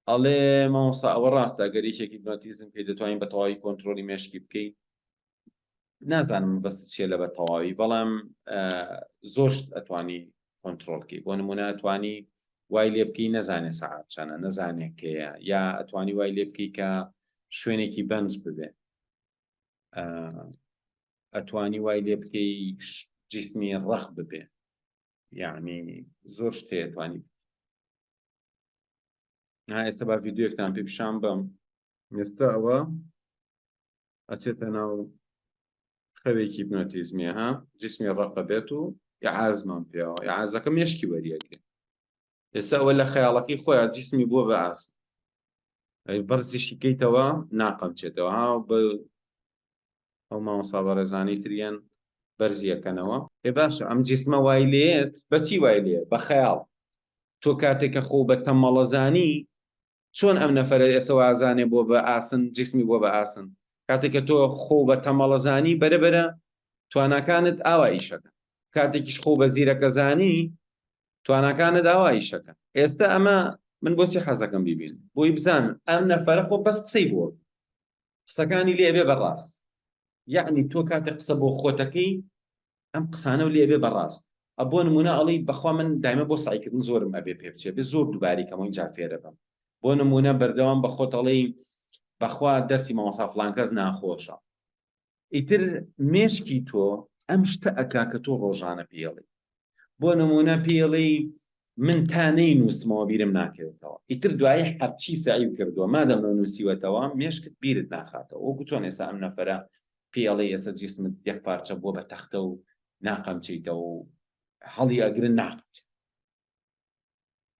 ئەڵێ مامۆستا ئەوە ڕاستە گەر یەکێک هیپنۆتیزم بکەی دەتوانین بە تەواوی کۆنترۆلی مێشکی بکەی نازانم بەست چیە لە بە تەواوی بەڵام زۆر شت ئەتوانی کۆنترۆڵکەی بۆ نمونە ئەتوانی وای لێ بکەی نەزانێ سەعات چەنە نەزانێ کەیە یا ئەتوانی وای لێ بکەی کە شوێنێکی بەنج ببێ ئەتوانی وای لێ بکەی جسمی ڕەخ ببێ یعنی زۆر شتێ ئەتوانی ها ئێستا با ڤیدیۆیەکتان پێ پیشان بەم ئێستا ئەوە ئەچێتە ناو خەوێکی هیپنۆتیزمیە ها جسمی ڕەقە بێت و یعازمان پێوە یعازەکە مێشکی وەریەگرێ ئێستا ئەوە لە خەیاڵەکەی خۆیان جسمی بووە بە ئاست ئەی بەرزیشی کەیتەوە ناقەمچێتەوە ها بە ئەو مامۆستا بەڕێزانەی تریان بەرزیەکەنەوە. ئێ باشە ئەم جیسمە وای لێیەت بەچی وای لێیە بە خەیاڵ تۆ کاتێک کە خۆو بە تەمەڵە زانی چۆن ئەم نەفەرە ئێسە وازانێ بۆ بە ئاسن جیسمی بۆ بە ئاسن کاتێک کە تۆ خۆو بە تەمەڵە زانی بەرە بەرە تواناکانت ئاوا ئیشەکەن کاتێکیش خۆو بە زیرەکە زانی تواناکانت ئاوا ئیشەکەن ئێستا ئەمە من بۆچی حەزەکەم بیبین بۆی بزانن ئەم نەفەرە خۆ بەس قسەی بۆ قسەکانی لێ ئەبێ بە ڕاست یەعنی تۆ کاتێک قسە بۆ خۆتەکەی ئەم قسانە و لێ ئەبێ بە ڕاست ئە بۆ نمونە ئەڵی بەخوا من دایمە بۆ سعیکردن زۆرم ئەبێ پێ بچێ بێ زۆر دووباری کەمەوە اینجا فێرە بم بۆ نمونە بەردەوام بە خۆت ئەڵێی بەخوا دەرسی مامۆستا فڵان کەس ناخۆشە ئیتر مێشکی تۆ ئەم شتە ئەکا کە تۆ ڕۆژانە پێڵی بۆ نمونە پێڵی من تا نەینووسمەوە بیرم ناکەوێتەوە ئیتر دوایی هەرچی سەعیم کردووە مادەم لۆ نووسیوەتەوە مێشکت بیرت ناخاتەوە وەکو چۆن ئێستا ئەم نەفەرە پێڵی ئێستا جیسمت یەک پارچە بووە بە تەختە و ناقەمچیتەوە و هەڵی ئەگرن ناقەمچێت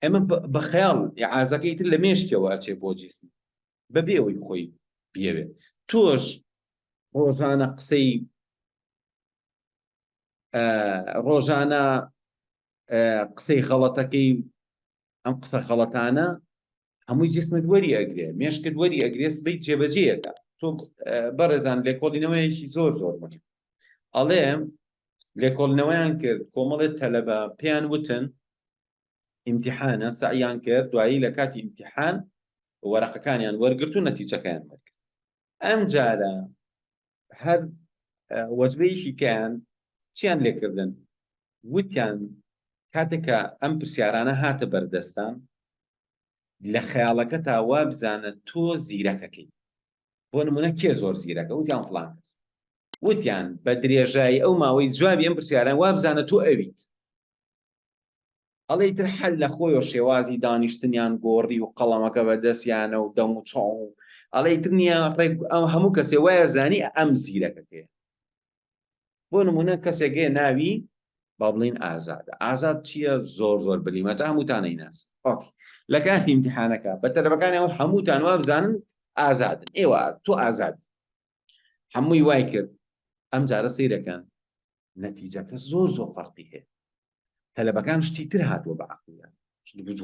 ئێمە بە خەیاڵ ئیعازەکەی تر لە مێشکەوە ئەچێ بۆ جیسم بەبێ ئەوەی خۆی بیەوێت تۆش ڕۆژانە قسەی ڕۆژانە قسەی غەڵەتەکەی ئەم قسە غەڵەتانە هەمووی جسمت وەری ئەگرێ مێشکت وەری ئەگرێ سبەی جێبەجێیەکە تۆ بەڕێزان لێکۆڵینەوەیەکی زۆر زۆر مهم ئەڵێ لێکۆڵینەوەیان کرد کۆمەڵێ تەلەبە پێیان وتن ئیمتیحانە سەعیان کرد دوایی لە کاتی ئیمتیحان وەرەقەکانیان وەرگرت و نەتیجەکەیان وەرگرت ئەم جارە هەر وەجبەیەکی کەیان چیان لێکردن وتیان کاتێک کە ئەم پرسیارانە هاتە بەردەستان لە خەیاڵەکە تا وا بزانە تۆ زیرەکەکەی بۆ نمونە کێ زۆر زیرەکە وتیان فڵان کەس وتیان بە درێژایی ئەو ماوەی جوابی ئەم پرسیاران وا بزانە تۆ ئەویت ئەڵێ ئیتر حەل لە خۆیەوە شێوازی دانیشتنیان گۆڕی و قەڵەمەکە بە دەستیانە و دەم و چاو و ئەڵێ ئیتر نییە ڕێک ئەم هەموو کەسێ وایە زانی ئەم زیرەکەکەیە بۆ نمونە کەسێک هەیە ناوی با بڵین ئازادە ئازاد چییە زۆر زۆر بلیمەتە هەمووتان ئەیناس ئۆکەی لە کاتی ئیمتیحانەکە بە تەلەبەکانی ئەوە هەمووتان وا بزانن ئازادن ئێوە تۆ ئازاد هەمووی وای کرد ئەم جارە سەیرەکەن نەتیجەکە زۆر زۆر فەرقی هەیە تەلەبەکان شتی تر هاتووە بە عەقڵیان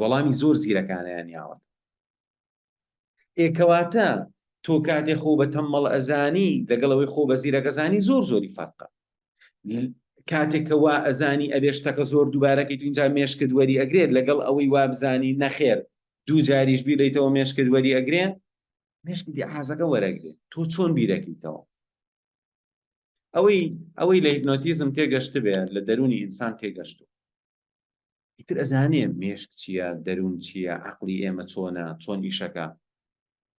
وەڵامی زۆر زیرەکانیان یاوەت ئێکەواتە تۆ کاتێ خۆ بە تەمەڵ ئەزانی لەگەڵ ئەوەی خۆ بە زیرەکەزانی زۆر زۆری فەرقە کاتێک کە وا ئەزانی ئەبێ شتەکە زۆر دووبارەکەیت اینجا مێشکت وەری ئەگرێت لەگەڵ ئەوەی وا بزانی نەخێر دوو جاریش بیرەیتەوە مێشکت وەری ئەگرێ مێشکت ئازەکە وەرەگرێت تۆ چۆن بیرەکەیتەوە ئەوەی ئەوەی لە هیپنۆتیزم تێگەشتبێ لە دەروونی ئینسان تێگەشتو ئیتر ئەزانێ مێشک چییە دەروون چییە عەقڵی ئێمە چۆنە چۆن ئیشەکە.